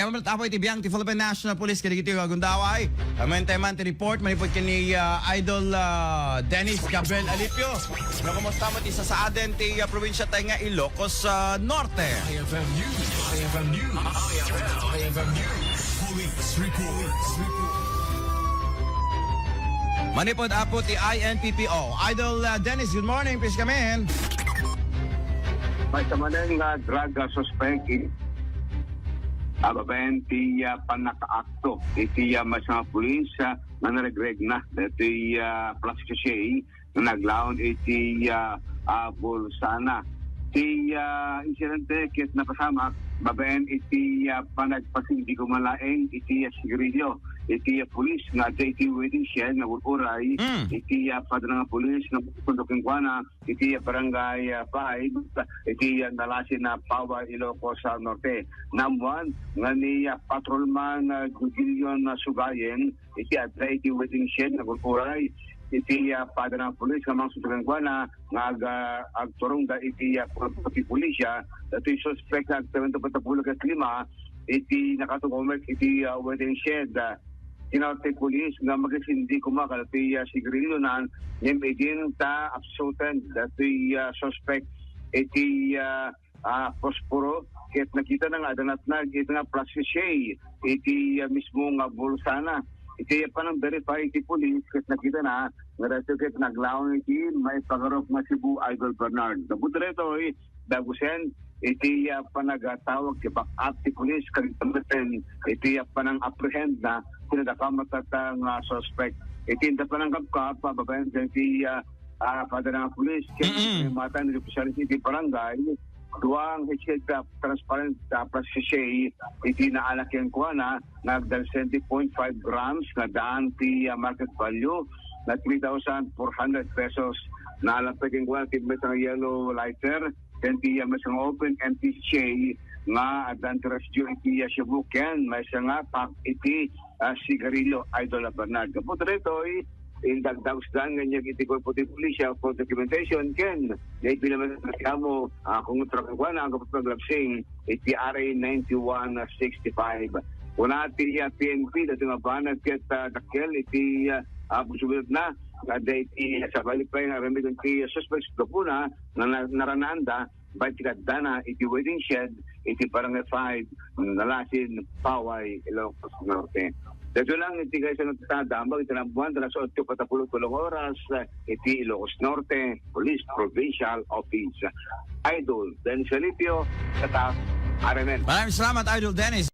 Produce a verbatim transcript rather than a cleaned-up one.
Apo iti biag ti Philippine National Police kadagiti gundaway. Amen tayo man ti report manipud ken ni, ah, Idol, ah, Dennis Gabriel Alipio. No, kumusta mo ti sasaaden ti, ah, probinsya tayo nga Ilocos, ah, Norte? I F M News. I F M News. I F M News. Police report. Manipud apo ti I N P P O. Idol, ah, Dennis, good morning. Please come in. May samanen nga drug, ah, suspect in ababaen ti, ah, pannakaakto iti, ah, maysa nga pulis, ah, nga naregregna ditoy, ah, plastichay nga naglaon iti, ah, ah, bulsana. Ti, ah, insidente ket napasamak babaen iti, ah, panagpasindi koma laeng iti, ah, sigarilyo iti, ah, pulis nga adda iti waiting shed nga ur-uray Mm. iti, ah, padana nga pulis nga sumando kenkuana iti, ah, barangay, ah, five, iti, ah, nalasin na Paway, Ilocos, ah, Norte. Naammuan nga ni, ah, Patrolman, ah, Gugilion, ah, Sugayen, iti adda iti waiting shed nga ur-uray iti, ah, padana nga pulis nga mangsundo kenkuana nga ag-, ah, agturongda iti, ah, korpo ti pulisya, datoy suspek nga agtawen ti patapulog ket lima iti nakatugomek iti, ah, waiting shed. Ah, kinawat ti pulis nga makisindi koma kadatoy, ah, sigarilyonan, ngem idin ta absuten datoy, ah, suspek iti, ah, ah, posporo, ket nakitana nga adda natnag iti nga plastichay iti, ah, mismo nga bulsana. Iti panang-verify iti pulis ket nakitana nga daytoy ket naglaon iti maipangarup nga Cebu, Idol Bernard. Gapu daytoy, dagusen iti, ah, panagatawag ti back-up ti pulis ken iti, ah, panang-apprehend na kinadakamatata nga suspect. Iti inda panangkapkap, ah, babaen iti, ah, ah, padana nga pulis, ken Mm-mm. matan iti opisyales iti barangay, duang headset, ah, transparent, ah, plastichay iti naala kenkuana nga agdalsen ti point five grams nga daan ti, ah, market value nga three thousand four hundred pesos. Naalap kenkuana ti maysa nga yellow lighter ken ti, ah, maysa nga open M T C nga addan ti residue iti, ah, shabu ken maysa nga pack iti, ah, sigarilyo, Idol Bernard. Gapu daytoy, indagdagusdan nga inyag iti korpo ti pulisya for documentation ken naipila met ti amo, ah, kung trakuan ang kapag naglabsing iti R A ninety-one sixty-five. Kuna ti, ah, P N P, dati nga banag ket, ah, dakkel iti, ah, ah, posibilidad na nga adda iti sabali pay nga aramid ti suspect sa gapuna nga na-, naranaanda, ba't ti kaddana iti waiting shed iti Barangay five, Nalasin, Paway, Ilocos Norte. Dito lang iti kaysa nagtatadambag iti nabuan, alas otso patapulog tulong oras, iti Ilocos Norte Police Provincial Office. Idol Dennis Alipio, Tatak, R M N. Maraming salamat, Idol Dennis.